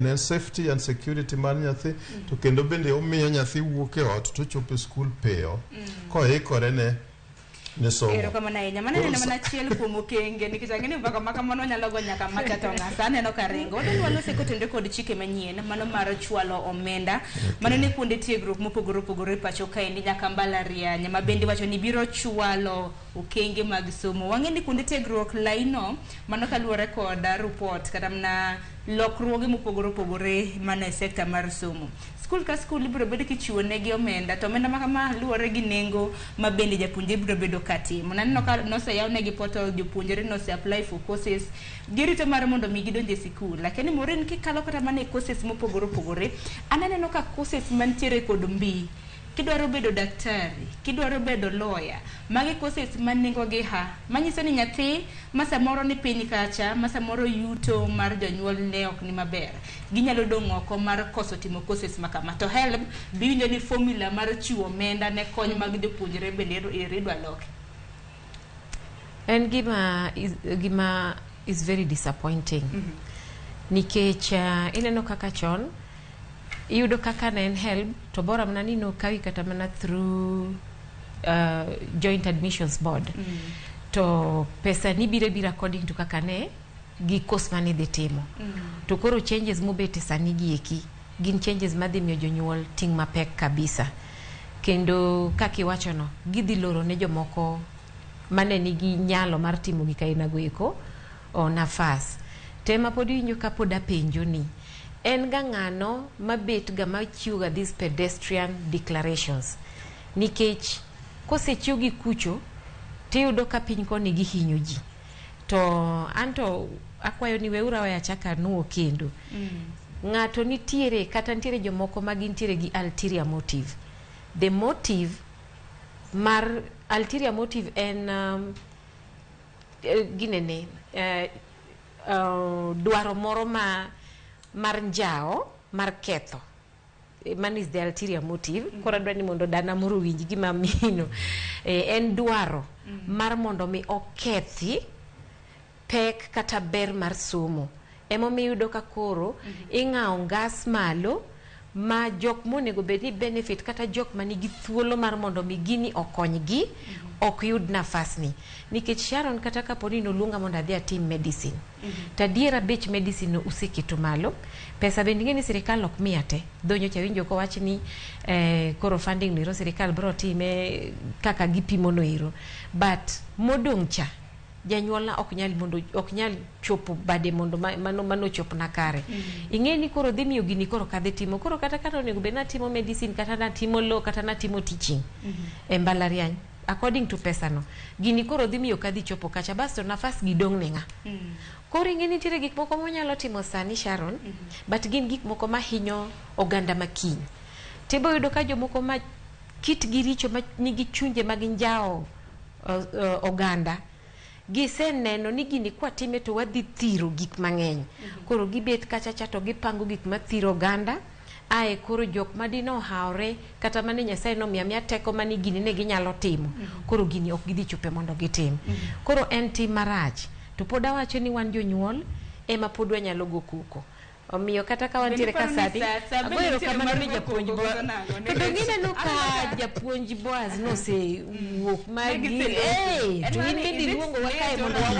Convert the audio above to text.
En safety and security mar nyathi, to kendo bende omiyo nyathi wuok e ot to chopo e skul piyo koikore ne somo. Erokamano ahinya. Mano Koro neno mana achiel kuom okenge, nikech ang'e ni mbaka ma kamano nyalo go nyaka macha to ng'asa aneno ka ringo. Wadwa walose kotenore kod chike manyien mano mar chwalo omenda mano ne kuonde tiegruok mopogore opogore e pacho kaendi nyaka mbalariany ma bende iwacho ni biro chwalo okenge mag somo. Wang'e ni kuonde tiegruok laino mano kaluwore kod rupot kata mana lokruoge mopogore opogore mana e sekta mar somo. Skul ka skul ibiro bed kichiwo negi omenda, to omenda ma kama luwore gi nengo ma bende japuonjre biro bedo ka timo. Naneno ka noseyaw negi portal, jopuonjre nose apply for courses, girito mar mondo mi gidonj e sikul. Lakini Maureen, kikalo kata mana e courses mopogore opogore, an aneno ka courses mantiere kod mbi, kidwaro bedo daktari, kidwaro bedo lawyer, magi courses ma nengo gi ha, manyiso ni nyathi ma samoro ni piny kacha, ma samoro yuto mar jonyuol ne ok ni maber, ginyalo dong' oko mar koso timo courses ma kama. To HELB biwinjo ni formula mar chiwo omenda ne kony mag jopuonjre bende idwa loki. En gima is very disappointing nikech ineno kaka chon iyudo kaka ne en HELB, to bora mana ni nokawi kata mana through Joint Admissions Board, to pesa ni biro biro according to kaka ne gi course mane idhi timo. To koro changes mobete sani gi eki gin changes madhi miyo jonyuol ting' mapek kabisa, kendo kaka iwachono, gidhi loro ne jomoko mane nigi nyalo mar timo gik ainago eko o nafas. Tema pod iwinjo ka pod apenjo ni en ga ng'ano mabet ga machiwo ga these pedestrian declarations, nikech kosechiw gi kucho tiyudo ka piny koni gihinyo ji. To anto akwayo ni weuru aweya achak anuo kendo. Ng'ato nitiere kata nitiere jomoko ma gintiere gi ulterior motive. The motive mar ulterior motive en ginene dwaro moro ma mar njawo mar ketho. Mano is the ulterior motive. Koro adwa ni mondo dana moro owinj gima mino. En dwaro mar mondo mi okethi pek kata ber mar somo. Emomiyo iyudo ka koro ing'awo ngas malo ma jok monego bed ni benefit kata jok manigi thuolo mar mondo mi gini okonygi ok yud nafas ni. Nikech Sharon, kata kapo ni noluonga mondo adhi atim medicine, to adiera bech medicine no useketo malo, pesa bende ing'e ni sirikal ok miya te. Dho nyocha awinjo kowach ni koro funding no ero sirikal biro time kaka gipimo no ero, but modong' cha janyuolna ok nyal mondo ok nyal chopo bade mondo mano ochopna kare. Ing'e ni koro dhi miyo gini koro kadhi timo koro kata kata onego bed natimo medicine kata natimo law kata natimo teaching e mbalariany according to pesa no, gini koro dhi miyo kadhi chopo kacha, basto nafas gi dong' ne ng'a? Koro ing'e nitiere gik moko monyalo timo sani, Sharon, but gin gik moko mahinyo oganda makiny. Tibo yudo ka jomoko ma kitgi richo, ma nigi chunje mag njawo oganda, giseneno ni gini kwatime to wadhi thiro gik mang'eny. Koro gibet kacha cha to gipango gik mathiro oganda. Ae koro jok madine ohawre kata mane Nyasaye nomiyo amiya teko mane gini ne ginyalo timo, koro gini ok gidhi chope mondo gitim. Koro en tim marach. To pod awacho ni wan jonyuol ema pod wanyalo go koko. Omiyo kata ka wantiere ka sani, agoyo erokamano ni japuonj Bo to donge ineno ka japuonj Boaz nosewuok magi, to in bende iluongowa kae mondo